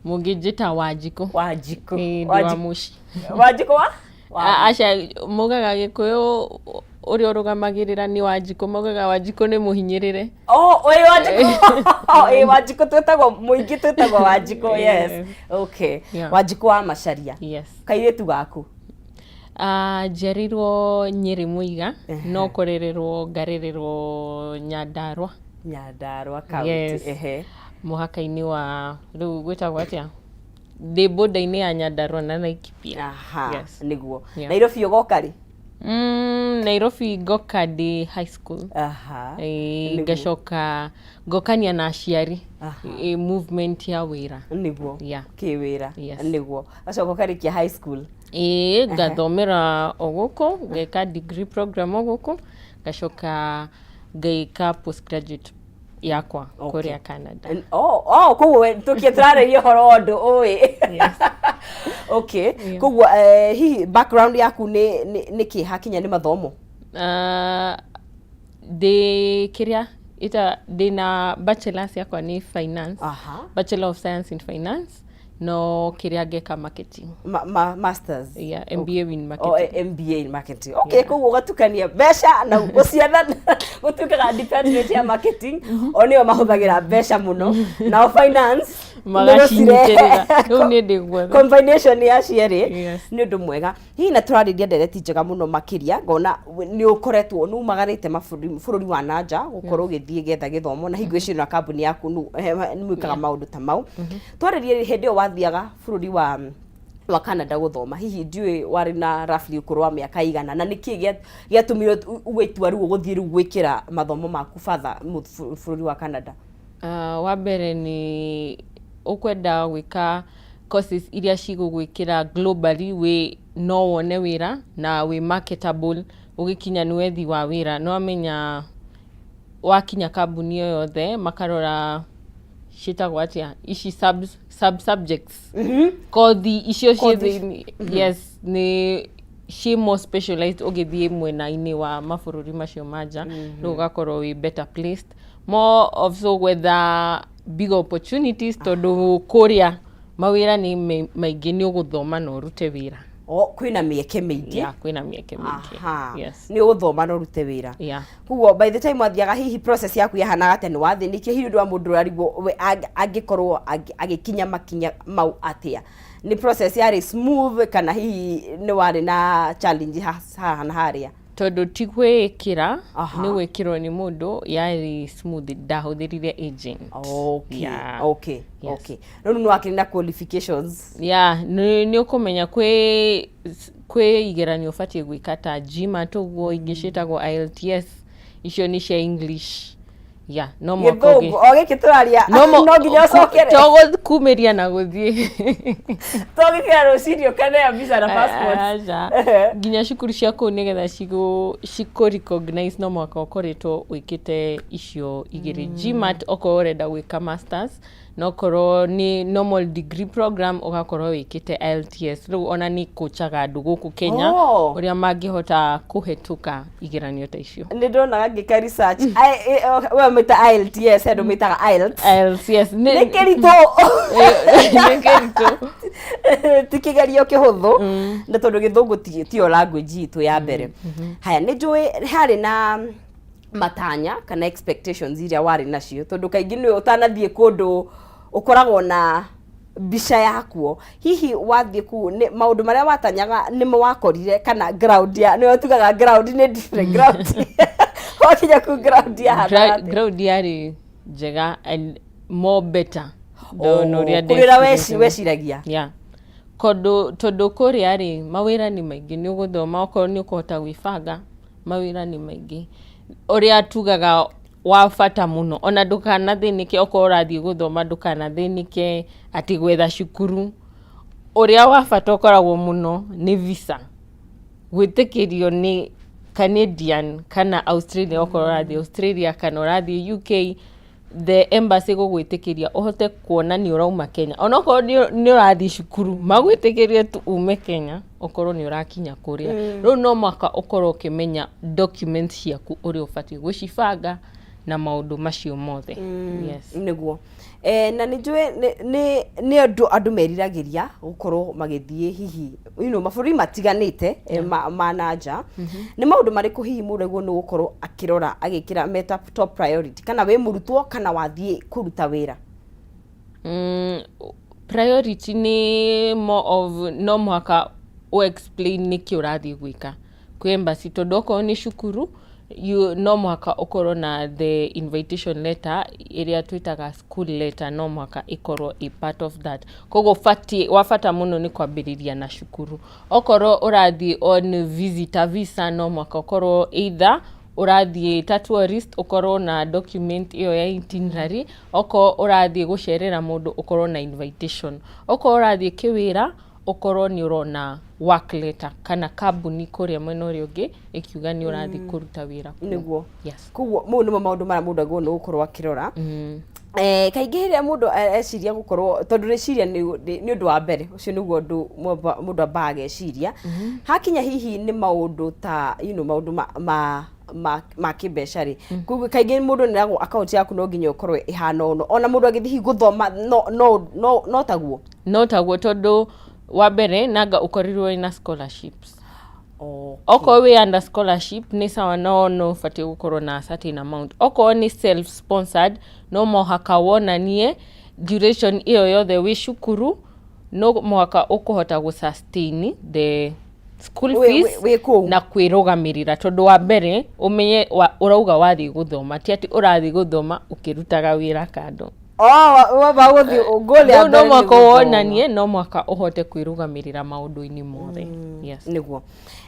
Mũngĩnjĩta Wanjikũ. Wanjikũ. Ĩĩ, ndĩ wa mũciĩ. Wanjikũ wa? Aca, maugaga Gĩkũyũ ũrĩa ũrũgamagĩrĩra nĩ Wanjikũ, maugaga Wanjikũ nĩ mũhinyĩrĩre. Oh, ĩĩ Wanjikũ. Ĩĩ Wanjikũ twĩtagwo mũingĩ twĩtagwo Wanjikũ, yes. Okay. Wanjikũ wa Macharia. Yes. Kairĩtu gaku? Ah, njiarĩirwo Nyĩrĩ Mũiga, no kũrererwo ngarererwo Nyandarũa. Nyandarũa County. Yes. Mũhaka-inĩ wa rĩu gwĩtagwo atĩa? Ndĩ border-inĩ ya Nyandarũa na Laikipia. Aha, Yes. nĩguo. Yeah. Nairobi ũgoka rĩ? Nairobi ngoka ndĩ high school. Nĩguo. Ngacoka ngokania na aciari. Movement ya wĩra. Nĩguo. Yeah. Kĩwĩra. Yes. Nĩguo. Gacoka ũkarĩkia high school. Ĩĩ, ngathomera o gũkũ, ngeka degree program o gũkũ, ngacoka ngĩka postgraduate yakwa kũrĩa Canada. Oh, koguo we tũkie tũrarĩria ũhoro wa ũndũ ũĩ. Yes. Okay. Yeah. Koguo hihi background yaku nĩ kĩ hakinya nĩ mathomo? Ah, ndĩ kĩrĩa ita ndĩna bachelors yakwa nĩ finance. Bachelor of Science in Finance, no kĩrĩa ngeka marketing. Masters. Yeah, MBA in Oh, marketing. MBA in marketing. Okay, koguo ũgatukania mbeca na gũciana gũtuĩkaga department ya marketing o nĩo mahũthagĩra mbeca mũno nao finance Magacinyitĩrĩra. Rĩu niĩ ndĩ guothe. Combination ya cierĩ Yes. nĩ ũndũ mwega. Hihi na tũrarĩria ndereti njega mũno makĩria, ngona nĩ ũkoretwo nĩ umagarĩte mabũrũri bũrũri wa na nja gũkorwo ũgĩthiĩ getha gĩthomo na hingo icio na kambuni yaku nĩ mwĩkaga maũndũ ta mau. Twarĩrie hĩndĩ ĩyo wathiaga bũrũri wa Canada gũthoma, hihi ndiũĩ warĩ na roughly ũkũrũ wa mĩaka igana na nĩkĩ gĩatũmire uge itua rĩu ũgũthiĩ rĩu gwĩkĩra mathomo maku further bũrũri wa Canada? Wa mbere nĩ ũkwenda gwĩka courses iria cigũgwĩkĩra globally wĩ no wone wĩra na wĩ marketable ũgĩkinya nĩ wethi wa wĩra. Nĩ wamenya wakinya kambuni o yothe makarora ciĩtagwo atĩa ici sub subjects, kothi icio ciĩ thĩinĩ, yes, nĩ ciĩ more specialized ũgĩthiĩ mwena-inĩ wa mabũrũri macio ma nja, rĩu ũgakorwo wĩ better placed more of so gwetha big opportunities tondũ kũrĩa mawĩra nĩ maingĩ, nĩ ũgũthoma na ũrute wĩra. O, kwĩna mĩeke mĩingĩ. Yeah, kwĩna mĩeke mĩingĩ. Yes. Nĩ ũgũthoma na ũrute wĩra. Yeah. Koguo by the time wathiaga, hihi process yaku yahanaga atĩa? Nĩ wathĩnĩkire hihi ũndũ wa mũndũ ũrarigwo we angĩkorwo agĩkinya makinya mau atĩa? Nĩ process yarĩ smooth kana hihi nĩ warĩ na challenge haha na harĩa? Tondũ ti gwĩkĩra, nĩ gwĩkĩrwo nĩ mũndũ, yarĩ smooth, ndahũthĩrire agent. Yeah. Yes. Okay, rĩu nĩ wakĩrĩ na qualifications. Yeah, nĩ ũkũmenya kwĩ igeranio ũbatiĩ gwĩka ta GMAT ũguo, ingĩ ciĩtagwo IELTS, icio nĩ cia English. Yeah, no mwaka Gĩthũngũ o gĩkĩ tũraria no no nginya ũcokere. To kumĩria na gũthiĩ. To gĩkĩra rũcinĩ ũkaneo visa na passport. Aca. Nginya cukuru cia kũu nĩgetha cikũ recognize no mwaka ũkoretwo wĩkĩte icio igĩrĩ, GMAT okorwo ũrenda gwĩka masters, no okorwo nĩ normal degree program ũgakorwo wĩkĩte IELTS. Rĩu ona nĩ kũchaga andũ gũkũ Kenya ũrĩa mangĩhota kũhetũka igeranio ta icio. Nĩ ndonaga ngĩka research. We mwĩta IELTS, andũ mwĩtaga IELTS. IELTS nĩ kĩritũ. Nĩ kĩritũ. Ti kĩgerio kĩhũthũ na tondũ gĩthũngũ tiyo language itũ ya mbere. Haya, nĩ njũĩ harĩ na matanya kana expectations iria warĩ nacio, tondũ kaingĩ nĩ ũtanathiĩ kũndũ ũkoragwo na mbica yakuo. Hihi wathiĩ kuu nĩ maũndũ marĩa watanyaga nĩmo wakorire kana ground ya nĩyo tugaga ground nĩ different ground, wakinya kuu ground yahanaga atĩa? Ground yarĩ njega and more better than ũrĩa kũrĩ ũrĩa ndecirĩtie. Weciragia. Yeah. Kondũ tondũ kũrĩa rĩ mawĩra nĩ maingĩ, nĩ ũgũthoma okorwo nĩ ũkũhota gwĩbanga, mawĩra nĩ maingĩ. Ũrĩa tugaga wa bata mũno, ona ndũkanathĩnĩke okorwo ũrathiĩ gũthoma, ndũkanathĩnĩke atĩ gwetha cukuru. Ũrĩa wa bata ũkoragwo mũno nĩ visa, gwĩtĩkĩrio nĩ Canadian kana Australia, okorwo ũrathiĩ Australia kana ũrathiĩ UK, the embassy gũgwĩtĩkĩria ũhote kuona nĩ ũrauma Kenya, onokorwo nĩ ũrathiĩ cukuru, magwĩtĩkĩrie tu ume Kenya ũkorwo nĩ ũrakinya kũrĩa. Rĩu no mũhaka ũkorwo ũkĩmenya documents ciaku ũrĩa ũbatiĩ gũcibanga na maũndũ macio mothe. Yes. Nĩguo. Na nĩ njũĩ nĩ ũndũ andũ meriragĩria gũkorwo magĩthiĩ hihi mabũrũri matiganĩte ma na nja. Nĩ maũndũ marĩkũ hihi mũndũ agĩrĩirwo nĩ gũkorwo akĩrora agĩkĩra meta top priority, kana wĩ mũrutwo kana wathiĩ kũruta wĩra? Priority nĩ more of no mũhaka ũ explain nĩkĩ ũrathiĩ gwĩka kwĩ embassy, tondũ okorwo nĩ cukuru no mũhaka ũkorwo na the invitation letter ĩrĩa twĩtaga school letter, no mũhaka ĩkorwo ĩ part of that. Koguo batiĩ wa bata mũno nĩ kwambĩrĩria na cukuru. Okorwo ũrathiĩ on visitor visa, no mũhaka ũkorwo either ũrathiĩ ta tourist, ũkorwo na document ĩyo ya itinerary. Okorwo ũrathiĩ gũcerera mũndũ, ũkorwo na invitation. Okorwo ũrathiĩ kĩwĩra, ũkorwo nĩ ũrona work letter kana kambuni kũrĩa mwena ũrĩa ũngĩ ĩkiuga nĩ ũrathiĩ kũruta wĩra kuo. Nĩguo. Yes. Koguo mau nĩmo maũndũ marĩa mũndũ agĩrĩirwo nĩ gũkorwo akĩrora. Kaingĩ rĩrĩa mũndũ eciria gũkorwo, tondũ rĩciria nĩ ũndũ wa mbere, ũcio nĩguo ũndũ mũndũ ambaga ageciria hakinya hihi nĩ maũndũ ta maũndũ ma kĩmbeca rĩ. Koguo kaingĩ mũndũ nĩragwo akaunti yaku no nginya ũkorwo ĩhana ũno, ona mũndũ agĩthiĩ hihi gũthoma no taguo. No taguo, tondũ wa mbere nanga ũkorirwo wĩna scholarships. Okorwo wĩ under scholarship nĩ sawa, no ũbatiĩ gũkorwo na certain amount. Okorwo nĩ self sponsored, no mũhaka wonanie duration ĩyo yothe wĩ cukuru no mũhaka ũkũhota gũ sustain the school fees wĩ kũu. Na kwĩrũgamĩrĩra, tondũ wa mbere ũmenye ũrauga wathiĩ gũthoma, ti atĩ ũrathiĩ gũthoma ũkĩrutaga wĩra kando. Oh, wamba gũthiĩ goal ya Rĩu mbere no nĩ mũhaka gũthoma. wonanie no mũhaka ũhote kwĩrũgamĩrĩra maũndũ-inĩ mothe, yes. Nĩguo,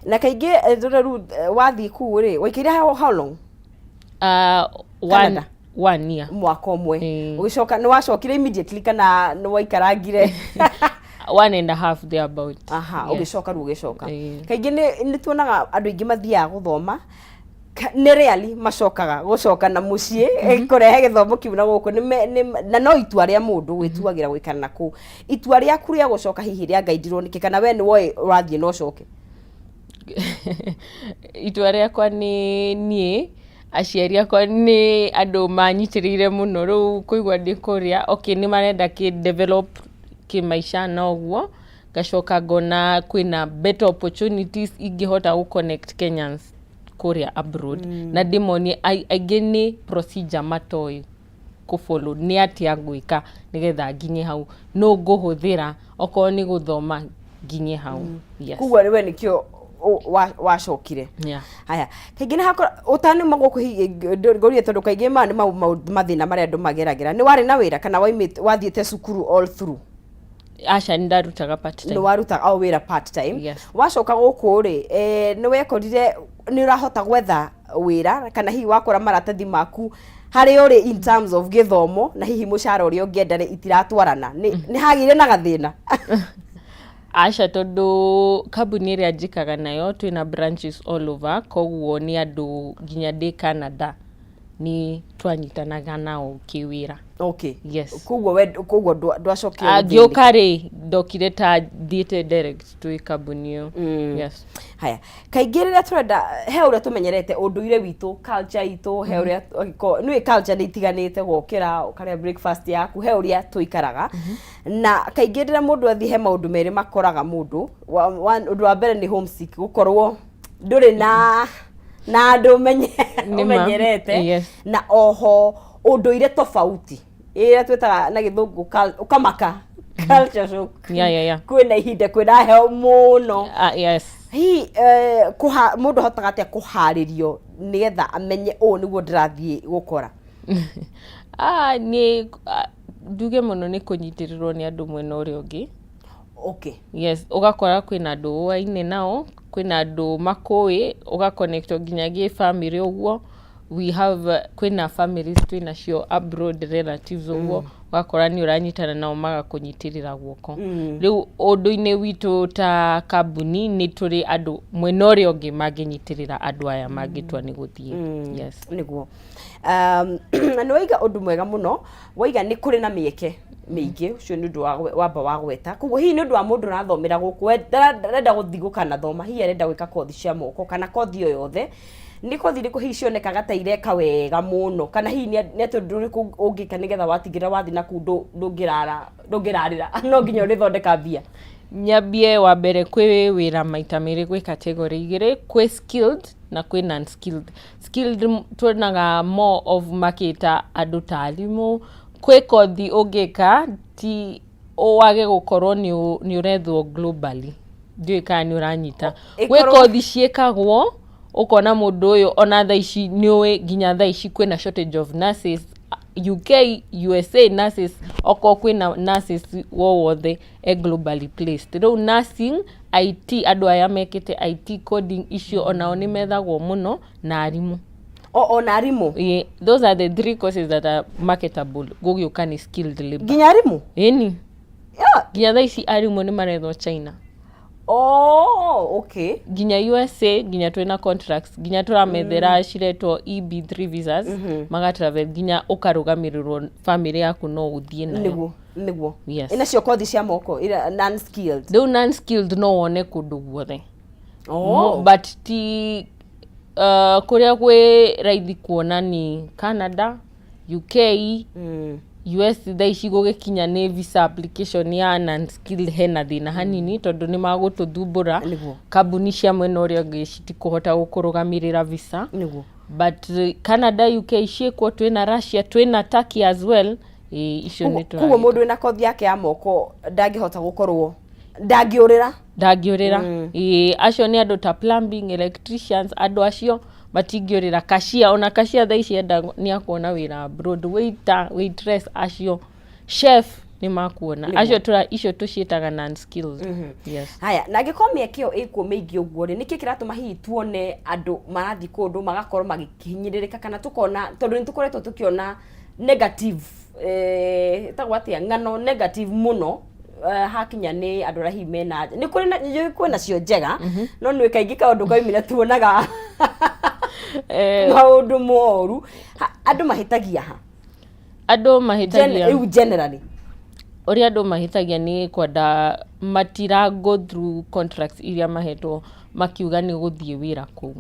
na kaingĩ tondũ rĩu wathiĩ kũu rĩ, waikaire how long? One, Canada? One year. Mwaka ũmwe. Ĩĩ. Ũgĩcoka nĩ wacokire immediately kana nĩ waikarangire? One and a half thereabout. Aha. Yes. Ũgĩcoka rĩu ũgĩcoka. Ĩĩ. Kaingĩ nĩ tuonaga andũ aingĩ mathiaga gũthoma nĩ rarely macokaga gũcoka na mũciĩ kũrehe gĩthomo kĩu na gũkũ. Na no itua rĩa mũndũ gwĩtuagĩra gũikara na kũu. Itua rĩaku rĩa gũcoka hihi rĩa ngaidirwo nĩkĩ, kana we nĩ woĩ ũrathiĩ na ũcoke? Itua rĩakwa nĩ niĩ aciari akwa nĩ andũ manyitĩrĩire mũno. Rĩu kũigua ndĩ kũrĩa, okay, nĩ marenda kĩ develop kĩmaica, na ũguo ngacoka ngona kwĩna better opportunities ingĩhota gũ connect Kenyans kũrĩa abroad na ndĩmonie aingĩ nĩ procedure matoĩ kũfollow, nĩ atĩa ngwĩka nĩgetha nginye hau, no ngũhũthĩra okorwo nĩ gũthoma nginye hau, yes. Koguo we nĩkĩo wacokire. Yeah. Haya, kaingĩ nĩ hakora ũtanĩma gũkũ hihi ngũrie, tondũ kaingĩ maya nĩ mathĩna marĩa andũ mageragĩra. Nĩ warĩ na wĩra kana waimĩte wathiĩte cukuru all through? Aca, nĩ ndarutaga part Nĩ time. warutaga o wĩra part time? Yes. Wacoka gũkũ rĩ, nĩ wekorire nĩ ũrahota gwetha wĩra, kana hihi wakora maratathi maku harĩa ũrĩ in terms of gĩthomo na hihi mũcara ũrĩa ũngĩenda rĩ itiratwarana, nĩ hagĩire na gathĩna? Aca, tondũ kambuni ĩrĩa njĩkaga nayo twĩna branches all over, koguo nĩ andũ nginya ndĩ Canada nĩ twanyitanaga nao kĩwĩra. Yes. Koguo ndwacokire gũthĩnĩka? Ngĩũka rĩ, ndokire ta thiĩte direct twĩ kambuni ĩyo, yes. Haya, kaingĩ rĩrĩa tũrenda he ũrĩa tũmenyerete ũndũire witũ, culture itũ, he ũrĩa nĩũĩ culture nĩ itiganĩte, gokĩra ũkarĩa breakfast yaku, he ũrĩa tũikaraga. Na kaingĩ rĩrĩa mũndũ athiĩ he maũndũ merĩ makoraga mũndũ. Ũndũ wa mbere nĩ homesick, gũkorwo ndũrĩ na andũ Nĩ ma. ũmenyerete. Na oho ũndũire tofauti ĩrĩa twĩtaga na gĩthũngũ ũkamaka culture shock. Kwĩna ihinda kwĩna heho mũno. Hihi mũndũ ahotaga atĩa kũharĩrio nĩgetha amenye ũũ nĩguo ndĩrathiĩ gũkora? Ah, nĩ nduge mũno nĩ kũnyitĩrĩrwo nĩ andũ mwena ũrĩa ũngĩ. Yes, ũgakora kwĩna andũ ũaine nao, kwĩna andũ makũĩ, ũgaconnectwo nginya gĩ family ũguo. We have kwĩna families twĩnacio abroad, relatives ũguo, ũgakora nĩ ũranyitana nao magakũnyitĩrĩra guoko. Rĩu ũndũ-inĩ witũ ta kambuni nĩ tũrĩ andũ mwena ũrĩa ũngĩ mangĩnyitĩrĩra andũ aya mangĩtua nĩ gũthiĩ, yes. Nĩguo, na nĩ waiga ũndũ mwega mũno, waiga nĩ kũrĩ na mĩeke mĩingĩ. Ũcio nĩ ũndũ wamba wa gweta. Koguo hihi nĩ ũndũ wa mũndũ ũrathomera gũkũ, we ndarenda gũthiĩ gũkanathoma, hihi arenda gwĩka kothi cia moko kana kothi o yothe, Nĩ kothi irĩkũ hihi cionekaga ta ireka wega mũno, kana hihi nĩ atĩ ũndũ ũrĩkũ ũngĩka nĩgetha watigĩrĩra wathiĩ nakũu ndũngĩrara ndũngĩrarĩra, no nginya ũrĩthondeka mbia? Nyambie wa mbere, kwĩ wĩra maita merĩ, gwĩ category igĩrĩ, kwĩ skilled na kwĩ non skilled. Skilled tuonaga more of makĩta andũ ta arimũ. Kwĩ kothi ũngĩka ti wage gũkorwo nĩ ũrethwo globally. Ndiũĩ kana nĩ ũranyita. Gwĩ kothi ciĩkagwo ũkona mũndũ ũyũ ona thaa ici nĩũĩ, nginya thaa ici kwĩna shortage of nurses UK, USA nurses, okorwo kwĩna nurses wo wothe e globally placed. Rĩu nursing, IT, andũ aya mekĩte IT, coding, icio onao nĩ methagwo mũno, na arimũ. Ona arimũ? Yeah, those are the three courses that are marketable gũgĩũka nĩ skilled labor. Nginya arimũ? Ĩni. Nginya thaa ici arimũ nĩ marethwo China. Oh, okay. Nginya USA, nginya twĩna contracts, nginya tũramethera ciretwo EB3 visas, magatravel, nginya ũkarũgamĩrĩrwo family yaku, no ũthiĩ nayo. Nĩguo. Yes. Ĩna cio kothi cia moko ira non skilled? Rĩu non skilled no wone kũndũ guothe. But ti kũrĩa gwĩ raithi kuona ni Canada, UK, US. Thaa ici gũgĩkinya nĩ visa application ya non skilled hena thĩna hanini, tondũ nĩ magũtũthumbũra. Kambuni cia mwena ũrĩa ũngĩ citikũhota gũkũrũgamĩrĩra visa. But Canada, UK ciĩkuo, twĩna Russia, twĩna Turkey as well. Ĩ, icio nĩ Koguo mũndũ wĩna kothi yake ya moko ndangĩhota gũkorwo ndangĩũrĩra? Ndangĩũrĩra. Ĩĩ, acio nĩ andũ ta plumbing, electricians, andũ acio matingĩũrĩra. Cashier, ona cashier thaa ici enda nĩ akuona wĩra abroad. Waiter, waitress acio, chef, nĩ makuona. Acio tũra icio tũciĩtaga non skilled, yes. Haya, na angĩkorwo mĩeke ĩyo ĩkuo mĩingĩ ũguo rĩ, nĩkĩ kĩratũma hihi tuone andũ marathiĩ kũndũ magakorwo magĩhinyĩrĩrĩka, kana tũkona, tondũ nĩ tũkoretwo tũkĩona negative, ĩtagwo atĩa, ng'ano negative mũno, hakinya nĩ andũ arĩa hihi mena nĩ kũrĩ na njũĩ kwĩna cio njega, no nĩ kaingĩ kaũndũ kaumĩra tuonaga maũndũ moru. Andũ mahĩtagia ha? Andũ mahĩtagia Rĩu generally. Ũrĩa andũ mahĩtagia nĩ kwenda matira go through contracts iria mahetwo makiuga nĩ gũthiĩ wĩra kũu.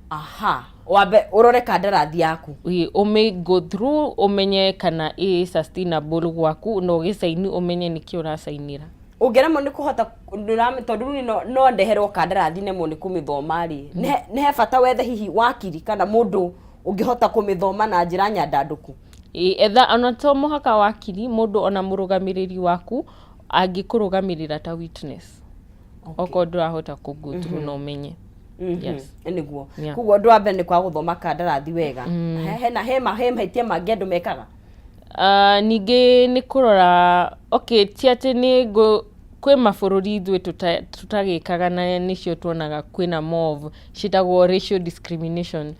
Aha, wambe ũrore kandarathi yaku. Ĩ, ũmĩ go through, ũmenye kana ĩ sustainable gwaku, na ũgĩcaini ũmenye nĩkĩ ũracainĩra. Ũngĩremwo nĩ kũhota tondũ rĩu no ndeherwo kandarathi nemwo nĩ kũmĩthoma rĩ, nĩ he bata wethe hihi wakiri kana mũndũ ũngĩhota kũmĩthoma na njĩra nyandandũku? Ĩ, etha, ona to mũhaka wakiri, mũndũ ona mũrũgamĩrĩri waku angĩkũrũgamĩrĩra ta witness, okorwo ndũrahota kũ go through na ũmenye. Yes. Nĩguo. Koguo ũndũ wa mbere nĩ kwaga gũthoma kandarathi wega. Hena he mahĩtia mangĩ andũ mekaga? Ningĩ nĩ kũrora, okay, ti atĩ nĩ kwĩ mabũrũri ithuĩ tũtagĩkaga na nĩcio tuonaga kwĩna more of ciĩtagwo racial discrimination,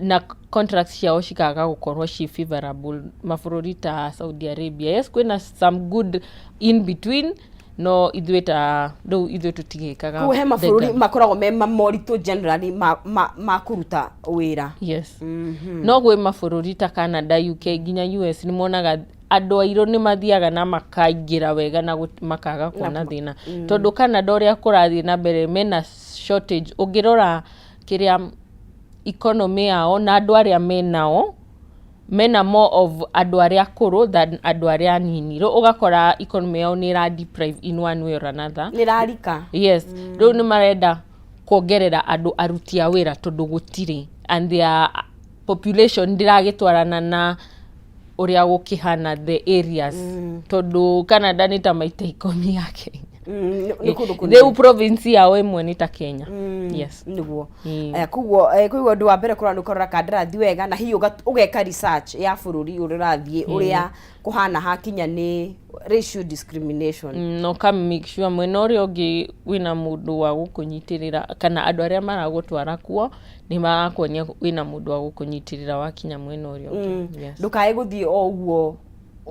na contracts ciao cikaga gũkorwo ci favorable, mabũrũri ta Saudi Arabia. Yes, kwĩna some good in between, no ithuĩ ta rĩu ithuĩ tũtigĩkaga. Koguo he mabũrũri makoragwo me moritũ generally ma kũruta wĩra? Yes, no gwĩ mabũrũri ta Canada, UK, nginya US, nĩ monaga andũ airũ nĩ mathiaga na makaingĩra wega na makaga kuona thĩna, tondũ Canada ũrĩa kũrathiĩ na mbere mena shortage. Ũngĩrora kĩrĩa economy yao na andũ arĩa menao, mena more of andũ arĩa akũrũ than andũ arĩa anini. Rĩu ũgakora economy yao nĩ ĩra deprive in one way or another. Nĩ rarika. Yes, rĩu nĩ marenda kuongerera andũ aruti a wĩra tondũ gũtirĩ, and their population ndĩragĩtwarana na ũrĩa gũkĩhana the areas, tondũ Canada nĩ ta maita 10 ya Kenya. Nĩ kũndũ kũnene. Rĩu province yao ĩmwe nĩ ta Kenya, yes. Nĩguo. Koguo ũndũ wa mbere kũrora nĩ ũkarora kandarathi wega, na hihi ũgeka research ya bũrũri ũrĩa ũrathiĩ, ũrĩa kũhana hakinya nĩ racial discrimination. Na ũka make sure mwena ũrĩa ũngĩ wĩna mũndũ wa gũkũnyitĩrĩra, kana andũ arĩa maragũtwara kuo nĩ marakuonia wĩna mũndũ wa gũkũnyitĩrĩra wakinya mwena ũrĩa ũngĩ, yes. Ndũkae gũthiĩ o ũguo.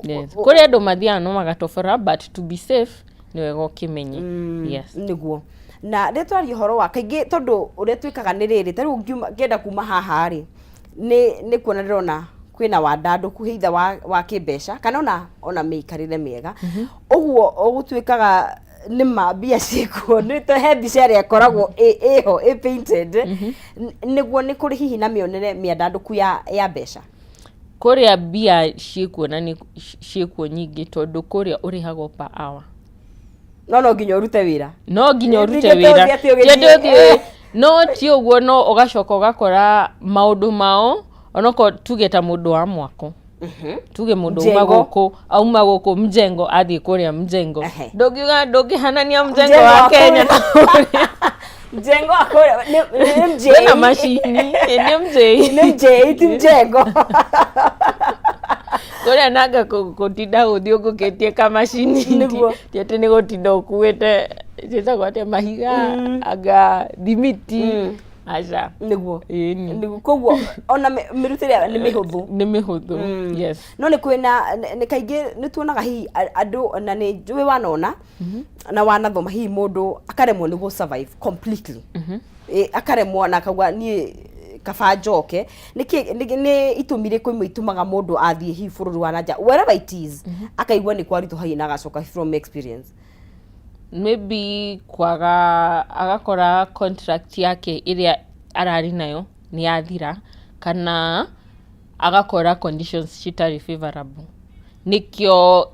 Yes. Kũrĩ andũ mathiaga no magatobora, but to be safe nĩ wega ũkĩmenye, yes. Nĩguo. Na rĩrĩa twaria ũhoro wa kaingĩ, tondũ ũrĩa twĩkaga nĩ rĩrĩ, ta rĩu ngĩenda kuma haha rĩ, nĩ kuona ndĩrona kwĩna wandandũku either wa kĩmbeca kana ona mĩikarĩre mĩega, ũguo ũgũtuĩkaga Nĩ ma mbia ciĩkuo, nĩ he mbica ĩrĩa ĩkoragwo ĩho ĩ painted. Nĩguo nĩ kũrĩ hihi na mĩonere mĩandandũku ya mbeca? Kũrĩa mbia ciĩkuo na nĩ ciĩkuo nyingĩ, tondũ kũrĩa ũrĩhagwo per hour. No nginya ũrute wĩra. No nginya ũrute Ti wĩra. atĩ ũgĩthiĩ- Ti atĩ ũthiĩ, no ti ũguo, no ũgacoka ũgakora maũndũ mao, onokorwo tuge ta mũndũ wa mwako, tuge mũndũ auma Mjengo. gũkũ, auma gũkũ mjengo, athiĩ kũrĩa mjengo, ndũngiuga ndũngĩhanania mjengo Mjengo wa wa Kenya na kũrĩa. Mjengo wa kũrĩa nĩ mjei. Kwĩna macini, nĩ mjei. Nĩ mjei, ti mjengo. Kũrĩa nanga gũtinda gũthiũngũkĩtie kamacini. Ti atĩ nĩ gũtinda ũkuĩte, ciĩtagwo atĩa, mahiga, anga thimiti, aca. Ĩni. Nĩguo, koguo ona mĩrutĩre nĩ mĩhũthũ. Nĩ mĩhũthũ, yes. No nĩ kwĩna nĩ kaingĩ nĩ tuonaga hihi andũ, na nĩ njũĩ wanona na wanathoma, hihi mũndũ akaremwo nĩ gũ survive completely. Akaremwo na akauga, "Niĩ kaba njoke." Nĩkĩ nĩ itũmi irĩkũ imwe itũmaga mũndũ athiĩ hihi bũrũri wa nanja, wherever it is, akaigua nĩ kwaritũha na agacoka, from experience? Maybe kwaga, agakora contract yake ĩrĩa ararĩ nayo nĩ yathira, kana agakora conditions citarĩ favorable. Nĩkĩo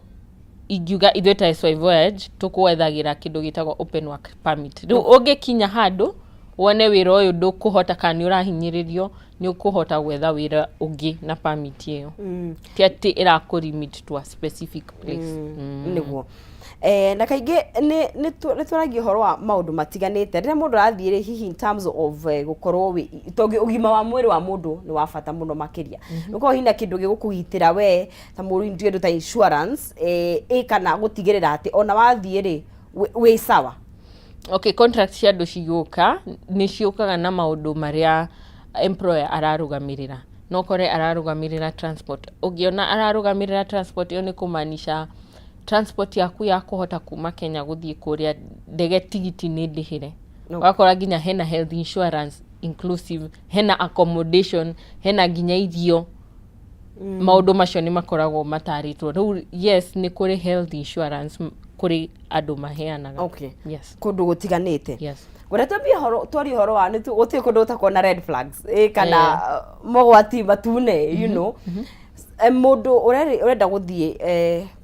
ingiuga ithuĩ ta SY Voyage tũkwethagĩra kĩndũ gĩtagwo open work permit. Rĩu ũngĩkinya handũ wone wĩra ũyũ ndũkũhota kana nĩ ũrahinyĩrĩrio, nĩ ũkũhota gwetha wĩra ũngĩ na permit ĩyo. Ti atĩ ĩrakũ limit to a specific place. Nĩguo. Na kaingĩ nĩ twaragia ũhoro wa maũndũ matiganĩte rĩrĩa mũndũ arathiĩ rĩ, hihi in terms of gũkorwo wĩ, tondũ ũgima wa mwĩrĩ wa mũndũ nĩ wa bata mũno makĩria, gũkorwo hihi na kĩndũ gĩgũkũgitĩra we ta mũndũ, kĩndũ ta insurance, ĩ kana gũtigĩrĩra atĩ ona wathiĩ rĩ, wĩ sawa. Okay, contract cia andũ cigũka nĩ ciũkaga na maũndũ marĩa employer ararũgamĩrĩra. No ũkore ararũgamĩrĩra transport. Ũngĩona ararũgamĩrĩra transport, ĩyo nĩ kũmaanisha transport yaku ya kũhota kuma Kenya gũthiĩ kũrĩa, ndege tigiti nĩ ndĩhĩre. Ũgakora nginya hena health insurance inclusive, hena accommodation, hena nginya irio. Maũndũ macio nĩ makoragwo matarĩtwo. Rĩu yes, nĩ kũrĩ health insurance, kũrĩ andũ maheanaga. Yes. Kũndũ gũtiganĩte. Yes. Ngwenda twambie ũhoro, twarie ũhoro wa gũtirĩ kũndũ gũtakorwo na red flags, kana mogwati matune. Mũndũ ũrenda gũthiĩ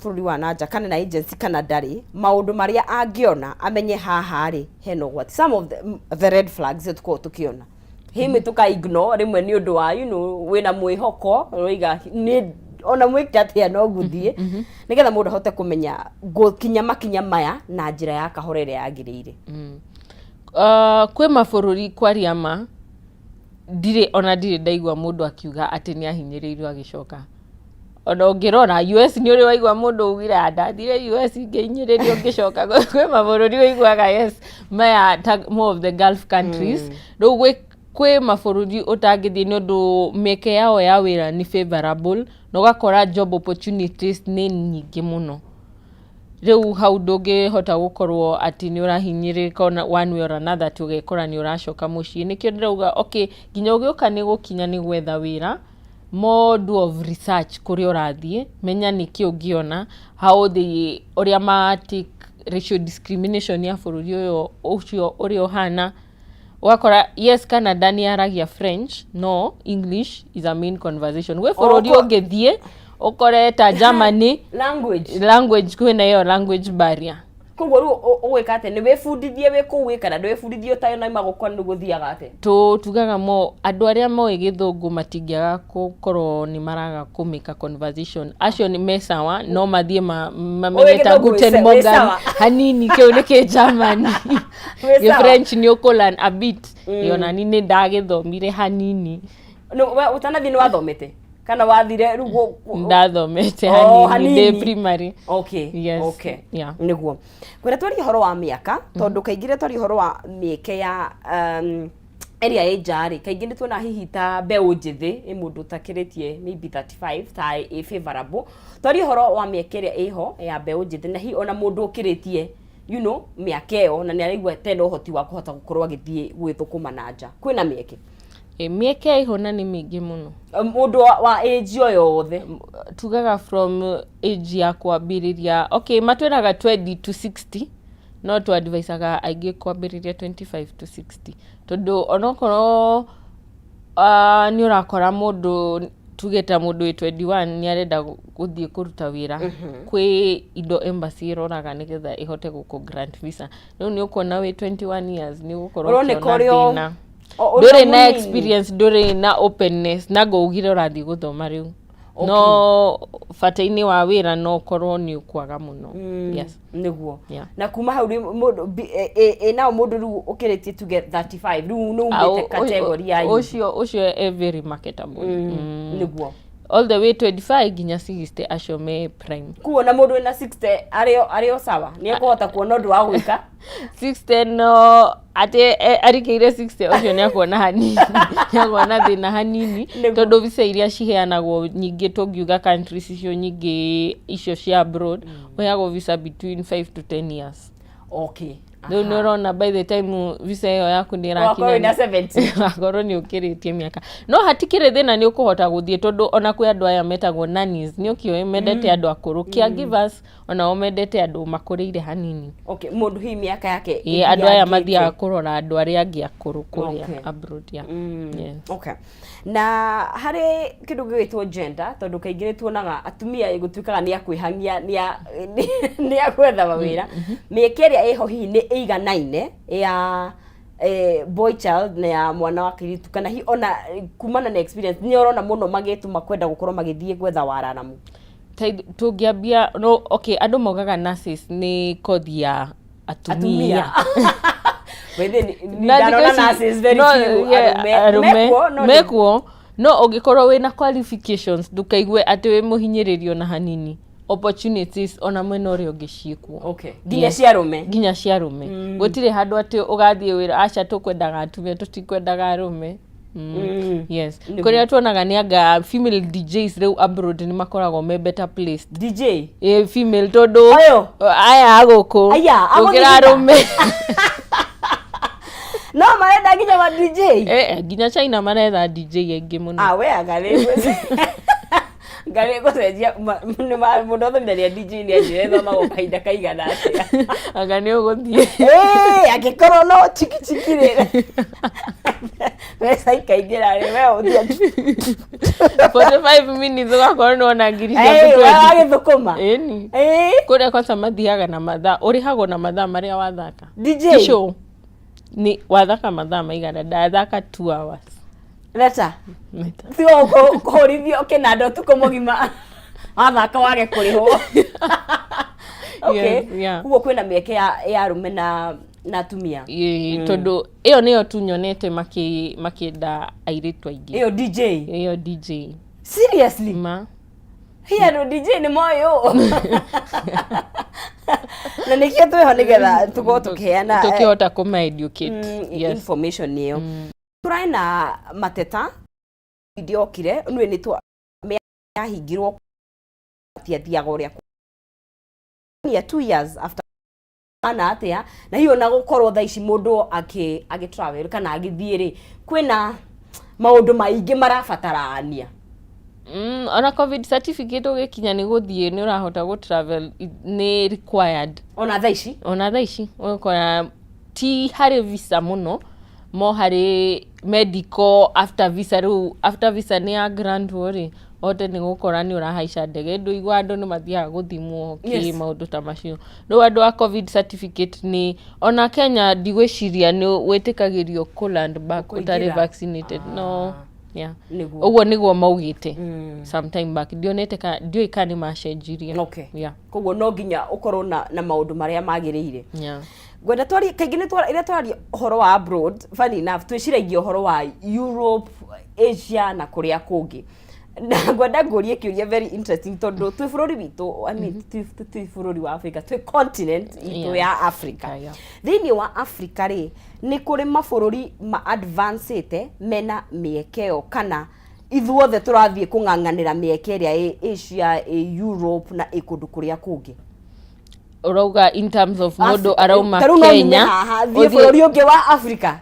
bũrũri wa nanja, kana na agency kana ndarĩ, maũndũ marĩa angĩona amenye haha rĩ hena ũgwati, some of the red flags icio tũkoragwo tũkĩona, hihi tũka ignore rĩmwe nĩ ũndũ wa wĩna mwĩhoko, ũroiga nĩ ona mwĩke atĩa no ngũthiĩ, nĩgetha mũndũ ahote kũmenya gũkinya makinya maya na njĩra ya kahora ĩrĩa yagĩrĩire. Kwĩ mabũrũri, kwaria ma, ndirĩ ona ndirĩ ndaigua mũndũ akiuga atĩ nĩ ahinyĩrĩirio agĩcoka. Ona ũngĩrora US, nĩ ũrĩ waigua mũndũ augire, "Ah, ndathire US ngĩhinyĩrĩrio ngĩcoka"? Kwĩ mabũrũri ũiguaga, yes, maya ta more of the Gulf countries. Rĩu kwĩ mabũrũri ũtangĩthiĩ nĩ ũndũ mĩeke yao ya wĩra nĩ favorable, na ũgakora job opportunities nĩ nyingĩ mũno. Rĩu hau ndũngĩhota gũkorwo atĩ nĩ ũrahinyĩrĩrĩka ona one way or another, atĩ ũgekora nĩ ũracoka mũciĩ. Nĩkĩo ndĩrauga, okay, nginya ũgĩũka nĩ gũkinya nĩ gwetha wĩra, more do of research kũrĩa ũrathiĩ, menya nĩkĩ ũngĩona, how they, ũrĩa ma take racial discrimination ya bũrũri ũyũ ũcio ũrĩa ũhana. Ũgakora yes, Canada nĩ yaragia French, no English is a main conversation. Gwĩ bũrũri ũngĩthiĩ ũkore ta Germany, language. Language, kwĩna ĩyo language barrier. Koguo rĩu ũgwĩka atĩa? Nĩ wĩbundithie wĩ kũu wĩ, kana ndwĩbundithie ũtanaima gũkwa? Nĩ gũthiaga atĩa? Tugaga mo andũ arĩa moĩ gĩthũngũ matingĩaga gũkorwo nĩ maraga kũmĩka conversation, acio nĩ me sawa, no mathiĩ mamenye ta Gĩthũngũ Guten wĩ Morgen. Sawa. Hanini, kĩu nĩ kĩ Germany. Wĩ Gĩ sawa. French nĩ ũkũ learn a bit. Ona ni nĩ ndagĩthomire hanini. We ũtanathiĩ nĩ wathomete kana wathire rĩu Ndathomete Oh, hanini ndĩ hanini. primary. Yes. Yeah. Nĩguo kwĩra twarie ũhoro wa mĩaka, tondũ kaingĩ rĩrĩa twaria ũhoro wa mĩeke ya ĩrĩa ĩ nja rĩ, kaingĩ nĩ tuona hihi ta mbeũ njĩthĩ, ĩ mũndũ ũtakĩrĩtie maybe 35 ta ĩ favorable. Twarie ũhoro wa mĩeke ĩrĩa ĩho ya mbeũ njĩthĩ, na hihi ona mũndũ ũkĩrĩtie mĩaka ĩyo na nĩ araigua tena ũhoti wa kũhota gũkorwo agĩthiĩ gwĩthũkũma na nja, kwĩna mĩeke? Ĩ, mĩeke ĩho na nĩ mĩingĩ mũno. Mũndũ wa age o yothe? Tugaga from age ya kwambĩrĩria, okay, matwĩraga 20 to 60. No tũ advisaga aingĩ kwambĩrĩria 25 to 60, tondũ onokorwo nĩ ũrakora mũndũ, tuge ta mũndũ wĩ 21 nĩ arenda gũthiĩ kũruta wĩra, kwĩ indo embassy ĩroraga nĩgetha ĩhote gũkũ grant visa. Rĩu nĩ ũkuona wĩ 21 years nĩ ũgũkorwo Ũroneka ũkĩona ũrĩ thĩna. Ũrĩ o Ndũrĩ na mũnini. experience, ndũrĩ na openness, na ngũugire ũrathiĩ gũthoma rĩu, no bata-inĩ wa wĩra no ũkorwo nĩ ũkwaga mũno. Yes. Nĩguo. Na kuma hau rĩu mũndũ nao mũndũ rĩu ũkĩrĩtie tuge 35 rĩu nĩ umĩte category ya youth. Ũcio e very marketable. All the way 25 nginya 60, acio me prime. Kuo na mũndũ wĩna 60 arĩ o sawa, nĩ ekũhota kuona ũndũ wa gwĩka? 60, no atĩ arikĩire 60, ũcio nĩ akuona hanini, nĩ akuona thĩna hanini. Tondũ visa iria ciheanagwo nyingĩ, tũngiuga countries icio nyingĩ icio cia abroad, ũheagwo visa between 5 to 10 years. Rĩu nĩ ũrona by the time visa ĩyo yaku nĩ Wakorwo wĩna ĩrakinya, 70. wakorwo nĩ ũkĩrĩtie mĩaka, no hatikĩrĩ thĩna, nĩ ũkũhota gũthiĩ, tondũ ona kwĩ andũ aya metagwo nannies, nĩ ũkĩũĩ mendete andũ akũrũ, caregivers onao mendete andũ makũrĩire hanini. Okay, mũndũ hihi mĩaka yake Ĩĩ, andũ aya ĩthiangĩte. Mathiaga kũrora andũ arĩa angĩ akũrũ kũrĩa abroad, yeah. Yes. Okay. Na harĩ kĩndũ gĩgwĩtwo gender, tondũ kaingĩ nĩ tuonaga atumia gũtuĩkaga nĩ akwĩhangia, nĩ a gwetha mawĩra, mĩeke ĩrĩa ĩho hihi nĩ ĩiganaine ya boy child na ya mwana wa kairĩtu, kana hihi ona kumana na experience nĩ ũrona mũno magĩtũma kwenda gũkorwo magĩthiĩ gwetha wararamu? Tũngĩambia no, okay, andũ maugaga nurses nĩ kothi ya atumia. Na thikũ ndarona ici nurses very no, few, yeah, arũme arũme mekuo, no mekuo, no ũngĩkorwo wĩna qualifications, ndũkaigue atĩ wĩ mũhinyĩrĩrio na hanini. Opportunities ona mwena ũrĩa ũngĩ ciĩkuo. Nginya cia arũme. Nginya cia arũme. Gũtirĩ handũ atĩ ũgathiĩ wĩra, aca, tũkwendaga atumia, tũtikwendaga arũme. Yes. Kũrĩa tuonaga nĩ anga female DJs rĩu abroad nĩ makoragwo me better placed. DJ? Ĩ, female, tondũ Ayo. aya a gũkũ Aya, a gũkĩra gũthigina. arũme. No marenda nginya ma DJ? Nginya China maretha DJ aingĩ mũno. Ah, we anga ngarĩ gũcenjia mũndũ athomithagia DJ nĩ anjĩre thomagwo kahinda kaigana atĩa. Anga nĩ ũgũthiĩ. Ĩĩ, angĩkorwo no chiki chiki rĩ, mbeca ikaingĩra rĩ, we ũthiĩ 45 minutes ũgakorwo nĩ wona ngiri ciaku we 20. Wagĩthũkũma. Ĩni. Kũrĩa kwanza mathiaga na mathaa, ũrĩhagwo na mathaa marĩa wathaka. DJ? Ti show, nĩ wathaka mathaa maigana, ndathaka 2 hours. Leta. Meta. Tigo kũhũrithio kĩnanda ũtukũ mũgima, wathaka wage kũrĩhwo. Okay. Yes, yeah. Koguo kwĩna mĩeke ya arũme na atumia. Ĩĩ, tondũ ĩyo nĩyo tu nyonete makĩenda airĩtu aingĩ. Ĩyo DJ? Ĩyo DJ. Seriously? Ma. Hihi andũ DJ nĩ moĩ ũũ, na nĩkĩo twĩho nĩgetha tũkorwo tũkĩheana tũkĩhota kũma educate. Yes. Information ĩyo tũraĩ na mateta ndiokire nĩ nĩ twa yahingirwo tiathiaga ũrĩa ya 2 years after ana atĩa, na hiyo na gũkorwo thaa ici mũndũ akĩ travel kana agĩthiĩ rĩ, kwĩna maũndũ maingĩ marabatarania. Ona COVID certificate ũgĩkinya nĩ gũthiĩ nĩ ũrahota gũ travel nĩ required. Ona thaa ici? Ona thaa ici ũgakora ti harĩ visa mũno, mo harĩ medical after visa. Rĩu after visa nĩ ya grant rĩ, ote nĩ gũkora nĩ ũrahaica ndege, ndũigua andũ nĩ mathiaga gũthimwo kĩ maũndũ ta macio. Rĩu andũ a COVID certificate nĩ ona Kenya ndigwĩciria nĩ wĩtĩkagĩrio kũ land back ũtarĩ Kũingĩra. vaccinated, no yeah. Nĩguo. Ũguo nĩguo maugĩte sometime back, ndionete ka ndiũĩ kana nĩ macenjirie. Yeah. Koguo no nginya ũkorwo na maũndũ marĩa magĩrĩire. Ngwenda twarie, kaingĩ nĩ rĩrĩa twaria ũhoro wa abroad, funny enough, twĩciragia ũhoro wa Europe, Asia na kũrĩa kũngĩ, na ngwenda ngũrie kĩũria very interesting, tondũ twĩ bũrũri witũ, I mean, twĩ bũrũri wa Africa, twĩ continent itũ ya Africa. Thĩinĩ wa Africa rĩ, nĩ kũrĩ mabũrũri ma advancĩte mena mĩeke ĩyo, kana ithuothe tũrathiĩ kũng'ang'anĩra mĩeke ĩrĩa ĩ Asia, ĩ Europe na ĩ kũndũ kũrĩa kũngĩ? Ũrauga in terms of mũndũ arauma Ta rĩu no nyume Kenya haha thiĩ bũrũri ũngĩ wa Africa?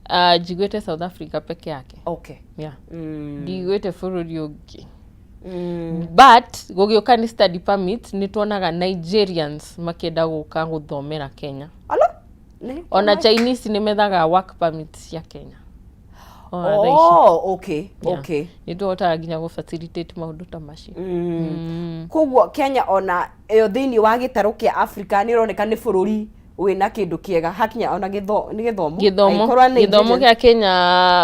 Njiguĩte South Africa peke yake. Yeah. Ndiguĩte bũrũri ũngĩ. But gũgĩũka nĩ study permit, nĩ tuonaga Nigerians makĩenda gũka gũthomera Kenya. Alo? Nĩ- Ona Chinese nĩ methaga work permit cia Kenya ona thaa ici. Oh, okay. Yeah. Nĩ tũhotaga nginya gũ facilitate maũndũ ta macio. Koguo Kenya ona ĩyo thĩinĩ wa gĩtarũ kĩa Africa nĩ ĩroneka nĩ bũrũri wĩna kĩndũ kĩega hakinya ona nĩ gĩthomo. Gĩthomo. Angĩkorwo nĩ Gĩthomo gĩa Kenya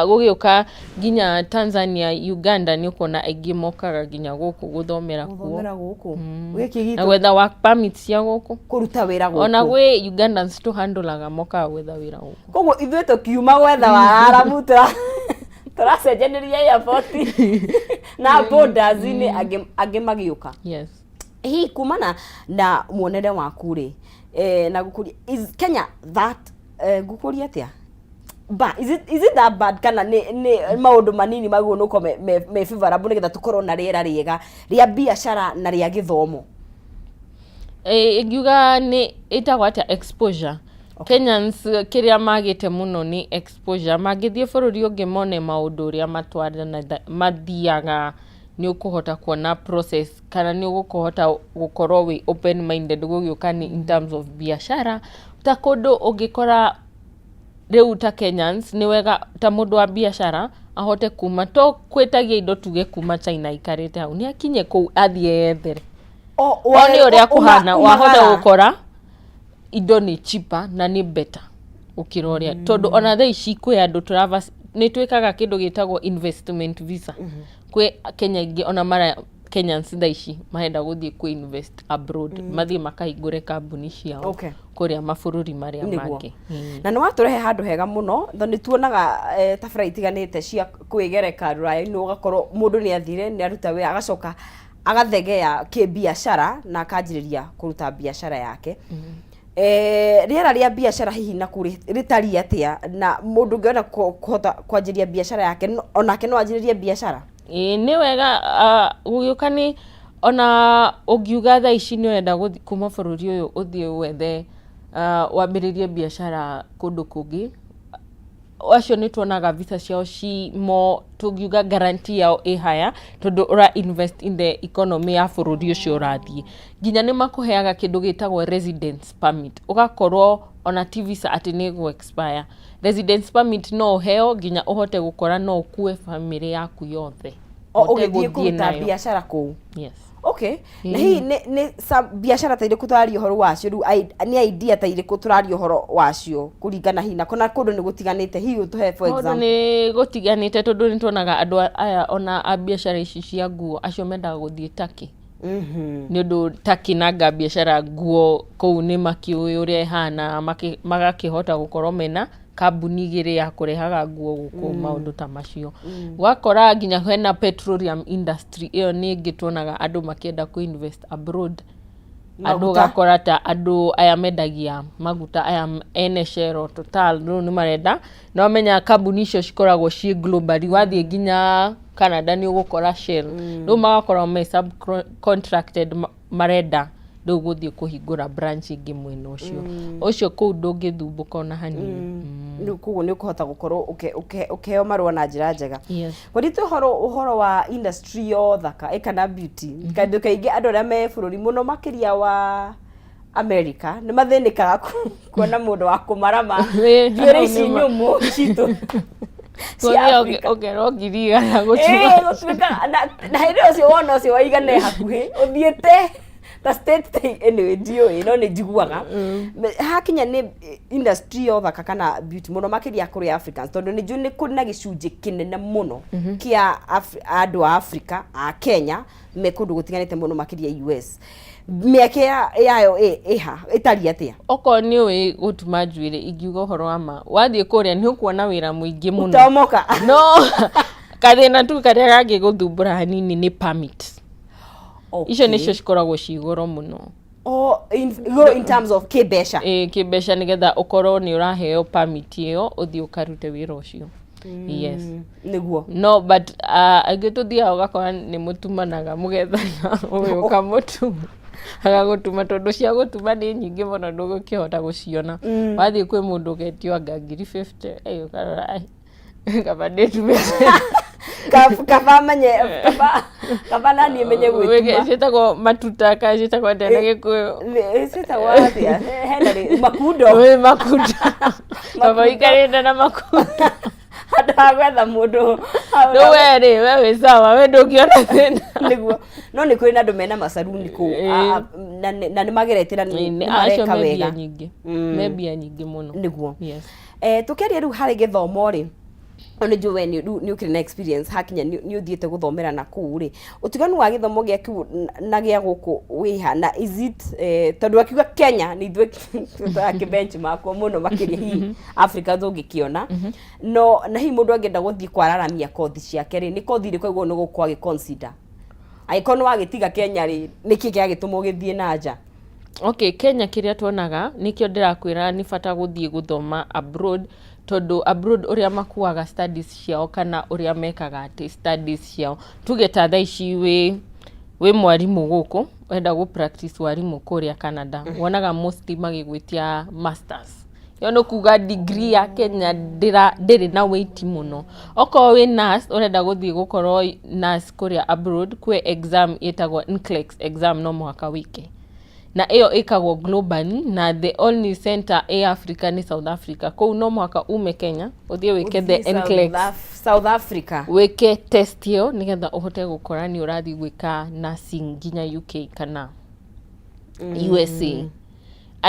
gũgĩũka nginya Tanzania, Uganda, nĩ ũkuona aingĩ mokaga nginya gũkũ gũthomera kuo. Gũthomera gũkũ gĩkĩ Na gitũ. Gwetha work permit cia gũkũ. Kũruta wĩra gũkũ. Ona gwĩ Ugandans tũhandũraga mokaga gwetha wĩra gũkũ. Koguo ithuĩ tũkiuma gwetha wararamu tũracenjanĩria airport na borders-inĩ, angĩ magĩũka. Yes. Hihi kumana na muonere waku rĩ, na gũkũria, is Kenya that ngũkũria atĩa ba is it that bad, kana nĩ maũndũ manini magĩrĩirwo nĩ gũkorwo me favorable nĩgetha tũkorwo na rĩera rĩega rĩa biacara na rĩa gĩthomo? Ingiuga nĩ ĩtagwo atĩa, exposure. Kenyans kĩrĩa magĩte mũno nĩ exposure. Mangĩthiĩ bũrũri ũngĩ mone maũndũ ũrĩa matwarana mathiaga, nĩ ũkũhota kuona process kana nĩ ũgũkũhota gũkorwo wĩ open minded gũgĩũka nĩ in terms of biashara. Ta kũndũ ũngĩkora rĩu ta Kenyans, nĩ wega ta mũndũ wa biacara ahote kuma to kwĩtagia indo, tuge kuma China aikarĩte hau, nĩ akinye kũu, athiĩ eyethere one ũrĩa kũhana, wahota gũkora indo nĩ cheaper na nĩ better gũkĩra ũrĩa, tondũ ona thaa ici kwĩ andũ tũrava nĩ twĩkaga kĩndũ gĩtagwo investment visa. Kwĩ Kenya ingĩ ona mara Kenyans thaa ici marenda gũthiĩ kwĩ invest abroad, mathiĩ makahingũre kambuni ciao kũrĩa mabũrũri marĩa mangĩ. Na nĩ watũrehe handũ hega mũno, tondũ nĩ tuonaga tabara itiganĩte cia kwĩgereka rũraya-inĩ, ũgakorwo mũndũ nĩ athire, nĩ aruta wĩra, agacoka agathegea kĩbiacara na akanjĩrĩria kũruta biacara yake. Rĩera rĩa biacara hihi naku rĩtariĩ atĩa, na mũndũ ũngĩenda kũhota kwanjĩrĩria biacara yake, onake no anjĩrĩrie biacara? Ĩĩ, nĩ wega. Gũgĩũka nĩ ona ũngiuga thaa ici nĩ ũrenda gũthiĩ kuma bũrũri ũyũ, ũthiĩ wethe wambĩrĩrie biacara kũndũ kũngĩ, acio nĩ tuonaga visa ciao ci mo tũngiuga guarantee yao ĩ haya, tondũ ũra invest in the economy ya bũrũri ũcio ũrathiĩ. Nginya nĩ makũheaga kĩndũ gĩtagwo residence permit, ũgakorwo ona ti visa atĩ nĩ ĩgũ expire. Residence permit no ũheo nginya ũhote gũkora no ũkue famĩlĩ yaku yothe. O ũhote ũgĩthiĩ gũthiĩ kũruta nayo. Biacara kũu. Yes. Okay, na hihi nĩ biacara ta irĩkũ tũraria ũhoro wacio rĩu, nĩ idea ta irĩkũ tũraria ũhoro wacio kũringana hihi na kũna kũndũ nĩ gũtiganĩte, hihi ũtũhe for Maũndũ example? Nĩ gũtiganĩte, tondũ nĩ tuonaga andũ aya ona a biacara ici cia nguo, acio mendaga gũthiĩ Turkey, nĩ ũndũ Turkey nanga biacara nguo kũu nĩ makĩũĩ ũrĩa ĩhana, magakĩhota gũkorwo mena kambuni igĩrĩ ya kũrehaga nguo gũkũ, maũndũ ta macio. Ũgakora nginya hena petroleum industry, ĩyo nĩ ĩngĩ tuonaga andũ makĩenda kũ invest abroad. Andũ Maguta. Ũgakora ta andũ aya mendagia maguta, aya ene Shell, Total, rĩu nĩ marenda no menya kambuni icio cikoragwo ciĩ globally. Wathiĩ nginya Canada nĩ ũgũkora Shell. Rĩu magakorwo me subcontracted, marenda rĩu gũthiĩ kũhingũra branch ĩngĩ mwena ũcio ũcio. Kũu ndũngĩthumbũka ona hanini. Rĩu koguo nĩ ũkũhota gũkorwo ũkĩheo marũa na njĩra njega. Yes. Kwarĩte ũhoro wa industry ya ũthaka kana beauty, kaũndũ kaingĩ andũ arĩa me bũrũri mũno makĩria wa America nĩ mathĩnĩkaga kuona mũndũ wa kũmarama njuĩrĩ ici nyũmũ citũ cia Gũthiĩ Africa. ũkerwo 100,000 gũtuma. Gũtuĩka na hĩndĩ ĩyo ũcio wona ũcio waigana hakuhĩ ũthiĩte ta state ta, anyway, ndiũĩ, no nĩ njiguaga hakinya nĩ industry ya ũthaka kana beauty mũno makĩria kũrĩ Africans, tondũ nĩ njũĩ nĩ kũrĩ na gĩcunjĩ kĩnene mũno kĩa andũ a Africa, a Kenya me kũndũ gũtiganĩte mũno makĩria US. Mĩeke yayo ĩha ĩtariĩ atĩa? Okorwo nĩ ũĩ gũtuma njuĩrĩ, ingiuga ũhoro wa ma, wathiĩ kũrĩa nĩ ũkuona wĩra mũingĩ mũno. Utaomoka. No kathĩna tu karĩa kangĩgũthumbũra hanini nĩ permit. Icio nĩcio cikoragwo ci goro mũno. Oh, igũrũ in terms of kĩmbeca. Ĩ, kĩmbeca, nĩgetha ũkorwo nĩ ũraheo permit ĩyo ũthiĩ ũkarute wĩra ũcio, yes. Nĩguo. No but aingĩ tũthiaga ũgakora nĩ mũtumanaga, mũgethana ũyũ ũkamũtuma agagũtuma, tondũ cia gũtuma nĩ nyingĩ mũno, ndũgũkĩhota gũciona. Wathiĩ kwĩ mũndũ ũgetio anga 50,000, ĩ, ũkarora, ai, kaba ndĩtumĩte. Kaba menye kaba naniĩ menye gwĩtuma. Ciĩtagwo matuta kana ciĩtagwo atĩa na Gĩkũyũ? Ciĩtagwo atĩa? Hena makundo. Wĩ makundo, kaba ũikarĩte na makundo handũ ha gwetha mũndũ. Rĩu we rĩ, we wĩ sawa, we ndũngĩona thĩna. Nĩguo, no nĩ kũrĩ na andũ mena macaruni kũu, na nĩ mageretie na nĩ acio mareka me mbia wega. nyingĩ, me mbia nyingĩ mũno. Nĩguo. Yes. Tũkĩaria rĩu harĩ gĩthomo rĩ, no nĩ njũĩ we nĩ ũkĩrĩ na experience hakinya nĩ ũthiĩte gũthomera na kũu rĩ, ũtiganu wa gĩthomo gĩa kũu na gĩa gũkũ wĩha na is it tondũ akiuga Kenya nĩ ithuĩ tũrakĩ benchmark mũno makĩria hihi Africa tũngĩkĩona, no na hihi mũndũ angĩenda gũthiĩ kwararamia kothi ciake rĩ, nĩ kothi ĩrĩkũ aigua nĩ gũkorwo agĩ consider angĩkorwo nĩ wagĩtiga Kenya rĩ, nĩkĩ gĩagĩtũma ũgĩthiĩ na nja? Okay, Kenya kĩrĩa tuonaga nĩkĩo ndĩrakwĩra nĩ bata gũthiĩ gũthoma abroad, tondũ abroad ũrĩa makuaga studies ciao kana ũrĩa mekaga atĩ studies ciao, tuge ta thaa ici wĩ mwarimũ gũkũ, wenda gũ practice warimũ kũrĩa Canada, wonaga mostly magĩgwĩtia masters. Ĩyo nĩ kuga degree ya Kenya ndĩrĩ na weight mũno. Okorwo wĩ nurse, ũrenda gũthiĩ gũkorwo nurse kũrĩa abroad, kwĩ exam ĩtagwo NCLEX exam, no mũhaka wĩke, na ĩyo ĩkagwo globally, na the only center ĩ Africa nĩ South Africa. Kũu no mũhaka ume Kenya ũthiĩ wĩke the Ũthiĩ South NCLEX, South Africa, wĩke test ĩyo nĩgetha ũhote gũkora nĩ ũrathiĩ gwĩka nursing nginya UK kana USA.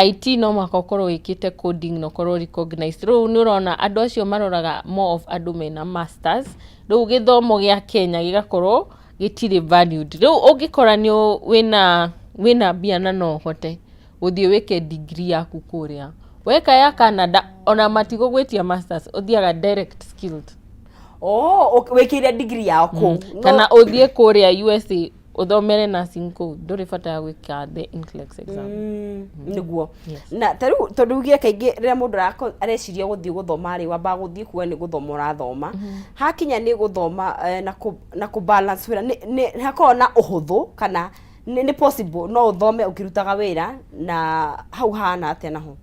IT no mũhaka ũkorwo wĩkĩte coding na ũkorwo recognized. Rĩu nĩ ũrona andũ acio maroraga more of andũ mena masters. Rĩu gĩthomo gĩa Kenya gĩgakorwo gĩtirĩ valued. Rĩu ũngĩkora nĩ wĩna mbia na no ũhote gũthiĩ wĩke degree yaku kũrĩa, weka ya Canada, ona matigũgwĩtia masters, ũthiaga direct skilled. Oh, wĩkĩire degree yao kũu. Kana ũthiĩ kũrĩa USA ũthomere nursing kũu, ndũrĩ bata ya gwĩka the NCLEX exam. Nĩguo. Yes. Na ta rĩu tondũ ugire kaingĩ rĩrĩa mũndũ areciria gũthiĩ gũthoma rĩ, wambaga gũthiĩ kuga nĩ gũthoma ũrathoma, hakinya nĩ gũthoma na kũ balance wĩra, nĩ hakoragwo na ũhũthũ kana nĩ possible no ũthome ũkĩrutaga wĩra, na hau hana atĩa naho?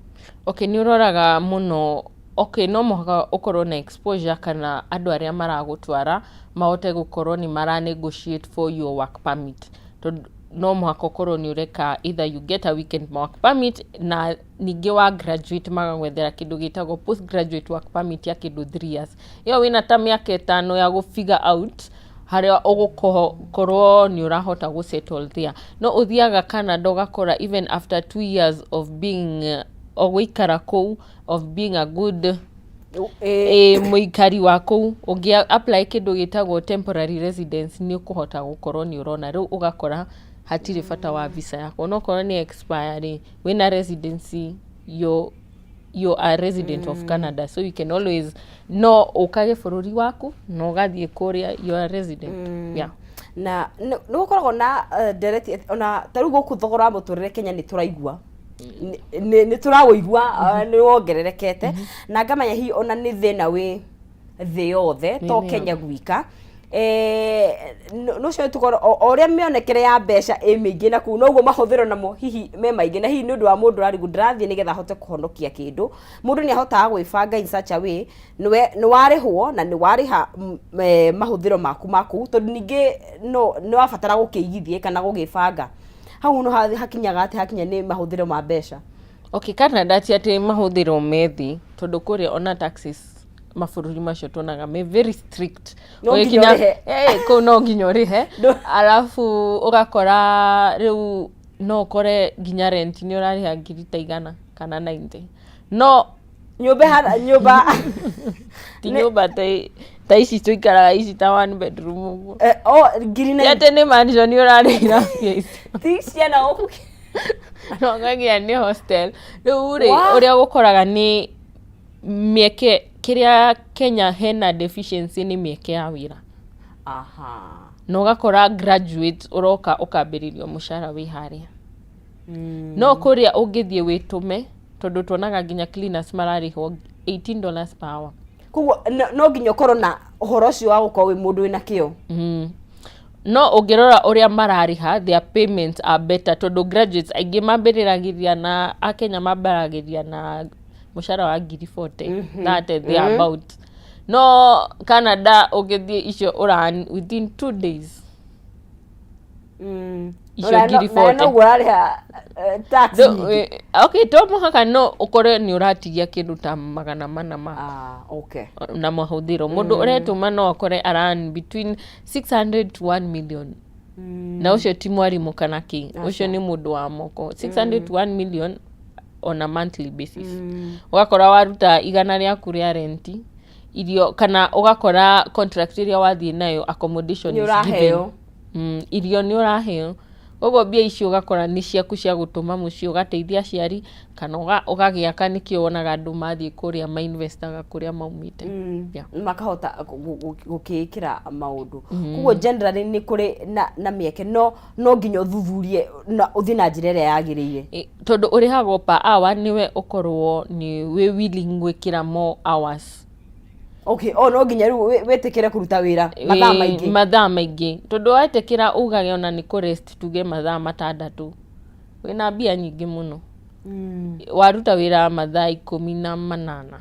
Okay, nĩ ũroraga mũno. Okay, no mũhaka ũkorwo na exposure kana andũ arĩa maragũtwara mahote gũkorwo nĩ mara negotiate for your work permit, tondũ no mũhaka ũkorwo nĩ ũreka either you get a weekend work permit, na ningĩ wa graduate magagwethera kĩndũ gĩtagwo postgraduate work permit ya kĩndũ 3 years. Ĩyo wĩna ta mĩaka 5 ya gũ figure out harĩa ũgũkorwo nĩ ũrahota gũ settle there. No ũthiaga Canada ũgakora even after 2 years of being o gũikara kũu, of being a good mũikari wa kũu, ũngĩ apply kĩndũ gĩtagwo temporary residence, nĩ ũkũhota gũkorwo nĩ ũrona. Rĩu ũgakora hatirĩ bata wa visa yaku, onokorwo nĩ expire rĩ, wĩna residency, you are resident of Canada, so you can always no ũkage bũrũri waku na ũgathiĩ kũrĩa, you are resident, yeah. Na nĩ gũkoragwo na ndereti ona ta rĩu gũkũ thogora wa mũtũrĩre Kenya nĩ tũraigua nĩ tũraũigua nĩ wongererekete, na ngamenya hihi ona nĩ thĩna wĩ thĩ yothe Nĩ to thĩ. Kenya gwika. No cio tũkorwo o ũrĩa mĩonekere ya mbeca ĩ mĩingĩ na kũu, noguo mahũthĩro namo hihi me maingĩ, na hihi nĩ ũndũ wa mũndũ ararigwo ndĩrathiĩ nĩgetha ahote kũhonokia kĩndũ, mũndũ nĩ ahotaga gwĩbanga in such a way nĩwe nĩ warĩhwo na nĩ warĩha mahũthĩro maku ma kũu, tondũ ningĩ no nĩ wabatara gũkĩigithie kana gũgĩbanga hau no hakinyaga atĩ hakinya nĩ mahũthĩro ma mbeca. Okay, Canada ti atĩ mahũthĩro me thĩ, tondũ kũrĩa ona taxes, mabũrũri macio tuonaga me very strict. No nginya ũrĩhe. Kũu no nginya ũrĩhe. Arabu ũgakora rĩu no ũkore nginya rent nĩ ũrarĩha ngiri ta 100 kana 90, no nyũmba ĩhana nyũmba ti nyũmba ta ici tũikaraga ici, ta one bedroom ũguo. O ngiri ti na atĩ nĩ mansion ũrarĩhĩra mbia icio. Ti ciana gũkũ. No ngagia nĩ hostel rĩu rĩ. Wah! Ũrĩa gũkoraga nĩ mĩeke, kĩrĩa Kenya hena deficiency nĩ mĩeke ya wĩra, na ũgakora graduate ũroka ũkambĩrĩrio mũcara wĩ harĩa, no kũrĩa ũngĩthiĩ wĩtũme, tondũ tuonaga nginya cleaners mararĩhwo $18 per hour. Koguo no nginya ũkorwo na ũhoro ũcio wa gũkorwo wĩ mũndũ wĩna kĩo. No ũngĩrora ũrĩa mararĩha, their payments are better, tondũ graduates aingĩ mambĩrĩragĩria na akenya mambĩragĩria na mũcara wa ngiri 40, 30, there about. No Canada ũngĩthiĩ icio ũra within 2 days. Icio ngiri Na 40. noguo ũrarĩha tax nyingĩ. Okay, to mũhaka, no ũkore nĩ ũratigia kĩndũ ta 400 ma Ah, okay. Na mahũthĩro mũndũ ũretũma no akore aran between 600 to 1 million. Na ũcio ti mwarimũ kana kĩ, ũcio nĩ mũndũ wa moko. 600 to 1 million on a monthly basis. Ũgakora waruta 100 rĩaku rĩa renti, irio, kana ũgakora contract ĩrĩa wathiĩ nayo, accommodation Nĩ is given. ũraheo. Irio nĩ ũraheo. Koguo mbia icio ũgakora nĩ ciaku cia gũtũma mũciĩ, ũgateithia aciari kana ũgagĩaka. Nĩkĩo wonaga andũ mathiĩ kũrĩa mainvestaga kũrĩa maumĩte. Yeah. Makahota gũkĩĩkĩra maũndũ. Koguo generally nĩ kũrĩ na mĩeke, no nginya ũthuthurie na ũthiĩ na njĩra ĩrĩa yagĩrĩire. Tondũ ũrĩhagwo per hour, nĩwe ũkorwo nĩ wĩ willing gwĩkĩra more hours. Okay, o no nginya rĩu wĩtĩkĩre kũruta wĩra mathaa maingĩ. Mathaa maingĩ, tondũ wetĩkĩra ugage ona nĩ kũ rest, tuge mathaa 6, wĩna mbia nyingĩ mũno. Waruta wĩra mathaa 18,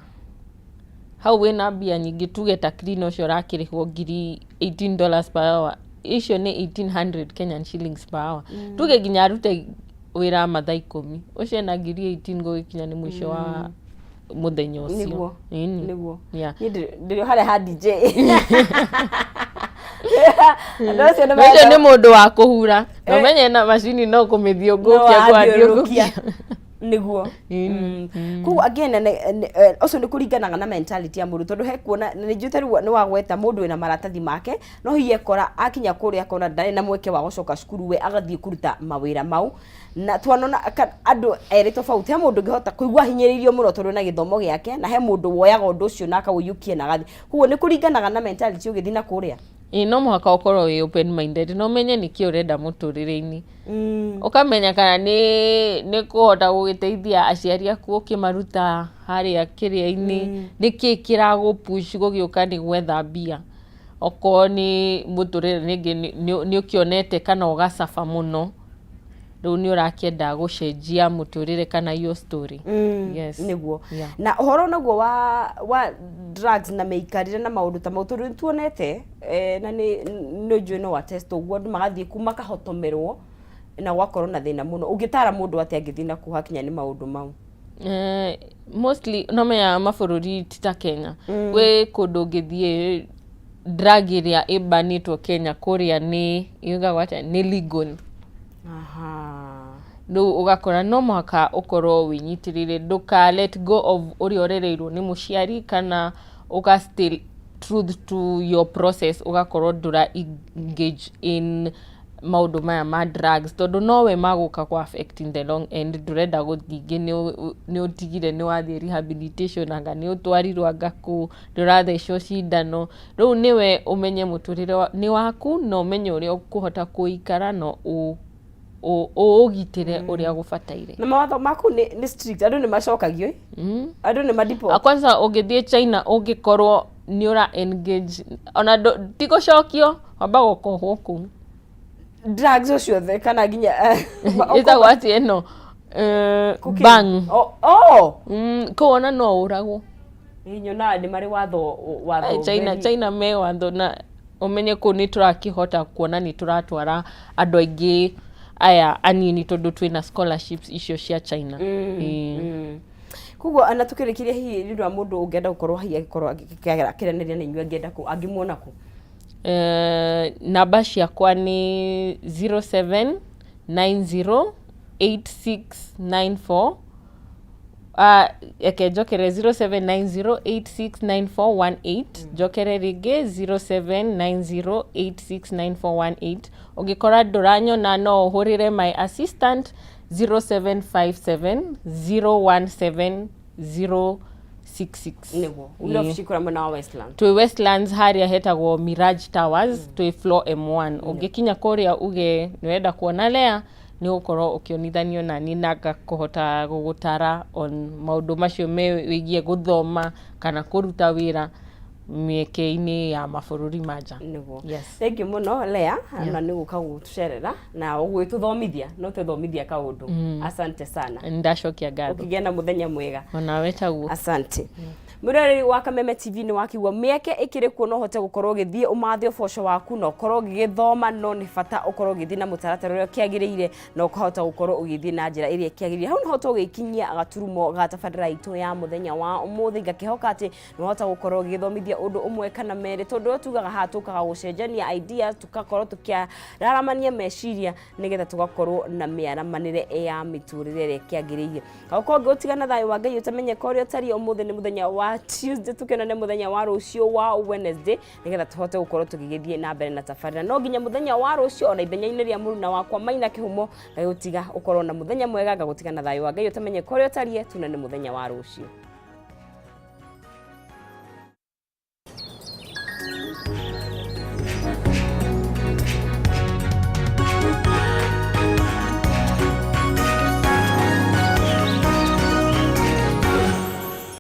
hau wĩna mbia nyingĩ. Tuge ta cleaner ũcio ũrakĩrĩhwo ngiri $18 per hour, icio nĩ 1800 Kenyan shillings per hour. Tuge nginya arute wĩra mathaa 10, ũcio ena ngiri 18 gũgĩkinya nĩ mũico wa mũthenya ũcio. Nĩguo. Ĩni. Nĩguo. Yeah. Niĩ ndĩrĩ o harĩa ha DJ. Andũ acio nĩ Ũcio nĩ mũndũ wa kũhura na ũmenye na macini no kũmĩthiũngũkia wathiũrũrũkia. kwathiũngũkia. Nĩguo. Koguo again ũcio nĩ kũringanaga na mentality ya mũndũ, tondũ he kuona nĩ njũĩ rĩu nĩ wagweta mũndũ wĩna maratathi make, no hihi ekora akinya kũrĩa akona ndarĩ na mweke wa gũcoka cukuru, we agathiĩ kũruta mawĩra mau. Na twanona andũ erĩ tofauti: he mũndũ ũngĩhota kũigua ahinyĩrĩirio mũno tondũ na gĩthomo gĩake, na he mũndũ woyaga ũndũ ũcio na akaũiyũkia na agathiĩ. Koguo nĩ kũringanaga na mentality ũgĩthiĩ na kũrĩa. Ĩĩ, no mũhaka ũkorwo wĩ open minded na ũmenye nĩkĩ ũrenda mũtũrĩre-inĩ. Ũkamenya kana nĩ kũhota gũgĩteithia aciari aku ũkĩmaruta harĩa kĩrĩa-inĩ, nĩkĩ kĩragũ push gũgĩũka nĩ gwetha mbia. Okorwo nĩ mũtũrĩre rĩngĩ nĩ ũkĩonete kana ũgacaba mũno, rĩu nĩ ũrakĩenda gũcenjia mũtũrĩre kana your story. Yes. Nĩguo. Yeah. Na ũhoro naguo wa drugs na mĩikarĩre na maũndũ ta mau, tondũ nĩ tuonete na nĩ njũĩ no attest ũguo, andũ magathiĩ kuu makahotomerwo na gwakorwo na thĩna mũno. Ũngĩtara mũndũ atĩa angĩthiĩ na kuu hakinya nĩ maũndũ mau? Mostly no menya mabũrũri ti ta Kenya. Gwĩ kũndũ ũngĩthiĩ, drug ĩrĩa ĩbanĩtwo Kenya kũrĩa nĩ yugagwo atĩa, nĩ legal. Rĩu ũgakora no mũhaka ũkorwo wĩnyitĩrĩire, ndũka let go of ũrĩa ũrereirwo nĩ mũciari, kana ũga stay truth to your process, ũgakorwo ndũra engage in maũndũ maya ma drugs, tondũ nowe magũka kũ affect in the long end. Ndũrenda gũthiĩ nĩ ũtigire, nĩ wathiĩ rehabilitation, anga nĩ ũtwarirwo, anga kũ ndũrathecwo cindano. Rĩu nĩwe ũmenye mũtũrĩre nĩ waku na ũmenye ũrĩa ũkũhota kũikara na ũũgitĩre ũrĩa gũbataire. Na mawatho maku nĩ strict, andũ nĩ macokagio ĩ? Andũ nĩ madeport? Kwanza ũngĩthiĩ China, ũngĩkorwo nĩ ũra engage ona ti gũcokio, wambaga ũkohwo kũu. Drugs o ciothe kana nginya Ĩtagwo atĩ ĩno bang. Oh. Kũu ona no ũragwo. Nyonaga nĩ marĩ watho China. China me watho, na ũmenye kũu nĩ tũrakĩhota kuona nĩ tũratwara andũ aingĩ aya anini, tondũ twĩna scholarships icio cia China. Ĩĩ. Koguo ana tukĩrĩkĩria, hihi nĩ ũndũ wa mũndũ ũngĩenda gũkorwo hihi agĩkorwo akĩranĩria na inyuĩ, angĩenda kũ angĩmuona kũ? Namba ciakwa nĩ 0790 8694, eke njokere, 0790869418. Njokere rĩngĩ, 0790869418. Ũngĩkora ndũranyona, no ũhũrĩre my assistant 0757 017 066. Nĩguo ure obici kũrĩa mwena wa Westland? Twĩ Westlands, harĩa hetagwo Mirage Towers, twĩ floor M1. Ũngĩkinya kũrĩa uge nĩ ũrenda kuona Lea, nĩ ũgũkorwo ũkĩonithanio nani na ngakũhota gũgũtara on maũndũ macio me wĩgiĩ gũthoma kana kũruta wĩra mĩeke-inĩ ya mabũrũri ma nja. Nĩguo. Yes. Thank you mũno Lea, na nĩ gũka gũtũcerera na gwĩtũthomithia, no twĩthomithia kaũndũ. Asante sana. Ndacokia ngatho. Ũkĩgĩa na mũthenya mwega. Onawe taguo. Asante. Mwĩroreri wa Kameme TV, nĩ wakĩigua mĩeke ĩkĩrĩ kuo, no ũhote gũkorwo ũgĩthiĩ ũmathe ũboco waku na ũkorwo ũgĩgĩthoma, no nĩ bata ũkorwo ũgĩthiĩ na mũtaratara ũrĩa ũkĩagĩrĩire na ũkahota gũkorwo ũgĩthiĩ na njĩra ĩrĩa ĩkĩagĩrĩire. Hau nĩho tũgĩkinyia gaturumo ga tabarĩra itũ ya mũthenya wa ũmũthĩ. Ngakĩhoka atĩ nĩ wahota gũkorwo ũgĩgĩthomithia ũndũ ũmwe kana merĩ, tondũ ũrĩa tugaga haha tũkaga gũcenjania ideas, tũgakorwo tũkĩararamania meciria, nĩgetha tũgakorwo na mĩaramanĩre ya mĩtũrĩre ĩrĩa ĩkĩagĩrĩire. Gakorwo ngĩgũtiga na thayũ wa Ngai ũtamenyeka ũrĩa ũtariĩ. Ũmũthĩ nĩ mũthenya wa Tuesday, tũkĩonane mũthenya wa rũciũ wa Wednesday, nĩgetha tũhote gũkorwo tũgĩgĩthiĩ na mbere na tabarĩra. No nginya mũthenya wa rũciũ, ona ithenya-inĩ rĩa mũruna wakwa Maina Kĩhumo, ngagũtiga ũkorwo na mũthenya mwega, ngagũtiga na thayũ wa Ngai ũtamenyeka ũrĩa ũtariĩ. Tunane mũthenya wa rũciũ.